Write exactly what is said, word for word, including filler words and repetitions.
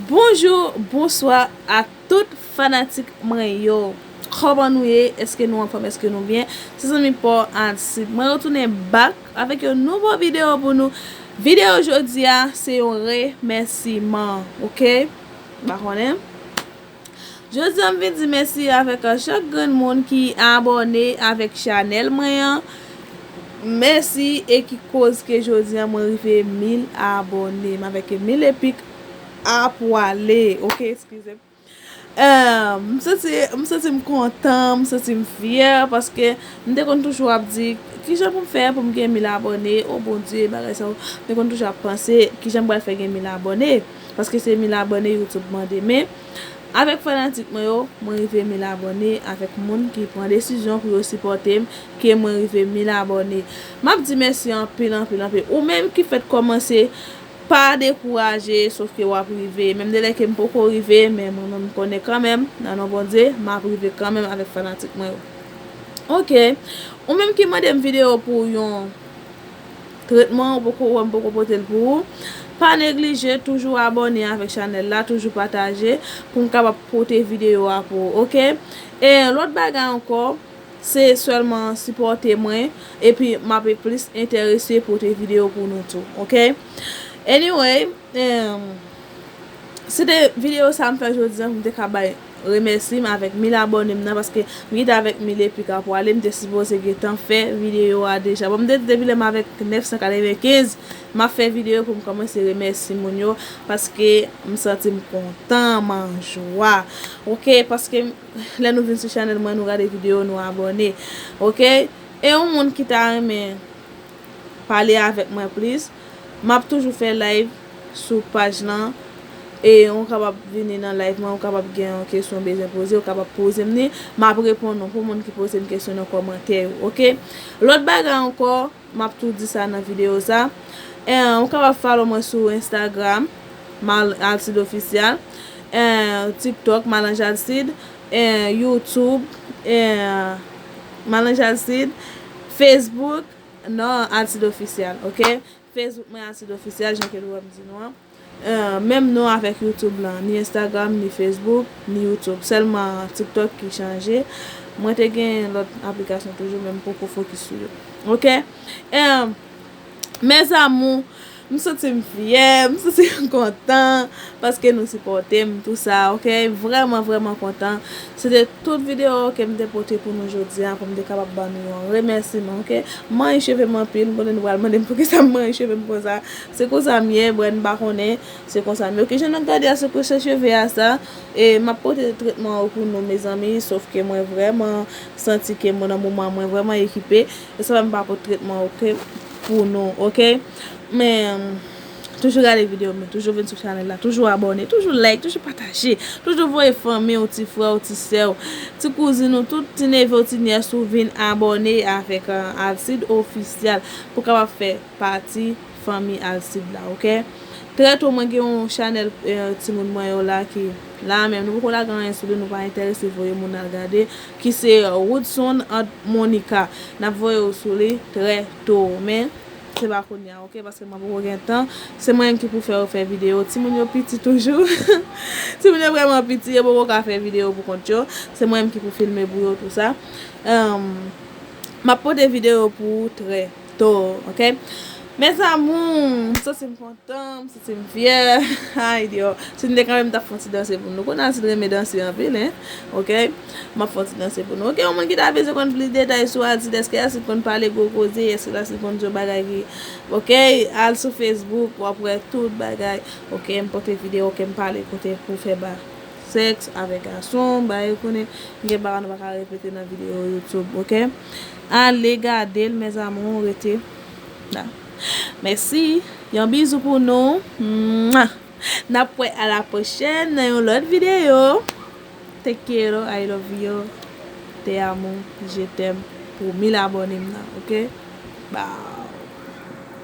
Bonjou, bonswa a tout fanatik mwen yo. Kòman nou ye? Èske nou anfòm? Èske nou byen? Se zanmi pa w Alcide. Mwen retounen back avèk yon nouvo videyo pou nou. Videyo jodi a, se yon remèsiman, oke? M pa konnen. Jodi a, m vin di mèsi avèk chak grenn moun ki abòne avèk chanèl mwen an. Mèsi e ki koz ke jodi a mwen rive mil abòne. M avèk mil epik a pwale. Oke, eskize m. Eh, m santi, m santi m kontan, m santi m fyè, paske m te konn toujou ap di, "Kijan pou m fè pou m gen mil abòne? O Bondye, bagay sa yo." M te konn toujou ap panse, "Kijan m pral fè gen mil abòne?" Paske se mil abòne YouTube mande. Men, avèk fanatik mwen yo, mwen rive mil abòne, avèk moun ki pran desizyon pou yo sipòte m, ke mwen rive mil abòne. M ap di mèsi anpil, anpil, anpil. Ou menm ki fèk kòmanse, pa dekouraje, sof ke w ap rive. Menm de lè ke m poko rive, men mwen menm m konnen kanmenm, nan non Bondye, m ap rive kanmenm avèk fanatik mwen yo. Oke. Ou menm ki mande m videyo pou yon tretman, ou poko wè m poko pote l pou ou, pa neglije, toujou abòne avèk chanèl la, toujou pataje pou m kapab pote videyo a pou ou, oke? E lòt bagay ankò, se sèlman sipòte mwen, epi m ap plis enterese pote videyo pou nou tou, oke? Anyway, em, se te videyo sa m fè jodi a pou m te ka bay remèsi m avèk mil abòne m nan, paske m gentan avèk mil epik a pwale, m te sipoze gentan fè videyo a deja. Bon, m te di depi lè m avèk nèf san katrevenkenz, m ap fè videyo pou m kòmanse remèsi moun yo, paske m santi m kontan, m an jwa. Oke, paske lè nou vin sou chanèl mwen, nou gade videyo, nou abòne. Oke? E yon moun ki ta renmen pale avèk mwen plis, m ap toujou fè live sou paj lan. E ou kapab vini nan live mwen, ou kapab gen yon kesyon ou bezwen poze, ou kapab poze m li, m ap reponn ou. Pou moun ki poze m kesyon nan kòmantè yo, oke? Lòt bagay ankò, m ap tou di sa nan videyo sa. Eh, ou kapab follow mwen sou Instagram, Mal-, Alcide Official, eh, TikTok, Malange Alcide, eh, YouTube, eh, Malange Alcide, Facebook, non, Alcide Official, oke? Facebook mwen Alcide Official, jan ke nou wè m di nou an. Eh, menm non avèk YouTube lan, ni Instagram, ni Facebook, ni YouTube. Sèlman TikTok ki chanje. Mwen te gen lòt aplikasyon toujou, men m poko fokis sou yo. Oke? Eh, mes amours, m santi m fyè, m santi m kontan, paske nou sipòte m, tou sa, oke? Vrèman, vrèman kontan. Se te tout videyo ke m te pote pou nou jodi a, pou m te kapab ban nou yon remèsiman, oke? M manyen cheve m anpil, m konnen nou pral mande m poukisa m manyen cheve m konsa. Se konsa m ye, bwè, m pa konnen, se konsa m ye. Oke, jan n ap gade a, se kouche cheve a sa, e m ap pote tretman yo pou nou, mezanmi, sof ke mwen vrèman santi ke mwen nan moman mwen vrèman ekipe, e sa fè m pa pote tretman, oke, pou nou, oke? Men, toujou gade videyo m yo, toujou vin sou chanèl la, toujou abòne, toujou like, toujou pataje, toujou voye fanmi w, ti frè w, ti sè w, ti kouzin ou, tout ti neve w, ti nyès ou vin abòne avèk, eh, Alcide Official pou kapab fè pati fanmi Alcide la, oke? Trè to, mwen gen yon chanèl, eh, timoun mwen yo la ki la menm, nou poko lage anyen sou li, nou pa enterese voye moun al gade, ki se Woodson and Monica. N ap voye w sou li trè to, men se pa kounye a, oke? Paske mwen poko gen tan. Se mwen menm ki pou fè yo fè videyo. Timoun yo piti toujou. Timoun yo vrèman piti, yo poko ka fè videyo pou kont yo. Se mwen menm ki pou filme pou yo, tou sa. Em, m ap pote videyo pou ou trè to, oke? Mes amours, m santi m kontan, m santi m fyè. Ay, Dye. Si m te ka, m t ap fè yon ti danse pou nou. Kounye a, si n renmen danse anpil, en. Oke? M ap fè yon ti danse pou nou. Oke, yon moun ki ta bezwen konn plis detay sou Alcide, èske Alcide konn pale gwo koze, èske Alcide konn di yon bagay ki, oke, al sou Facebook, w ap wè tout bagay. Oke, m pote videyo, oke, m pale kote pou fè ba sèks avèk gason, ba yo konnen, m gen bagay nou pa ka repete nan videyo YouTube, oke? Ale gade l, mes amours, rete la. Mèsi, yon bizou pou nou. Mwa! N ap wè a la pwochèn nan yon lòt videyo. Te quiero, I love you, te amo, je t'aime pou mil abòne m nan, oke? Bye.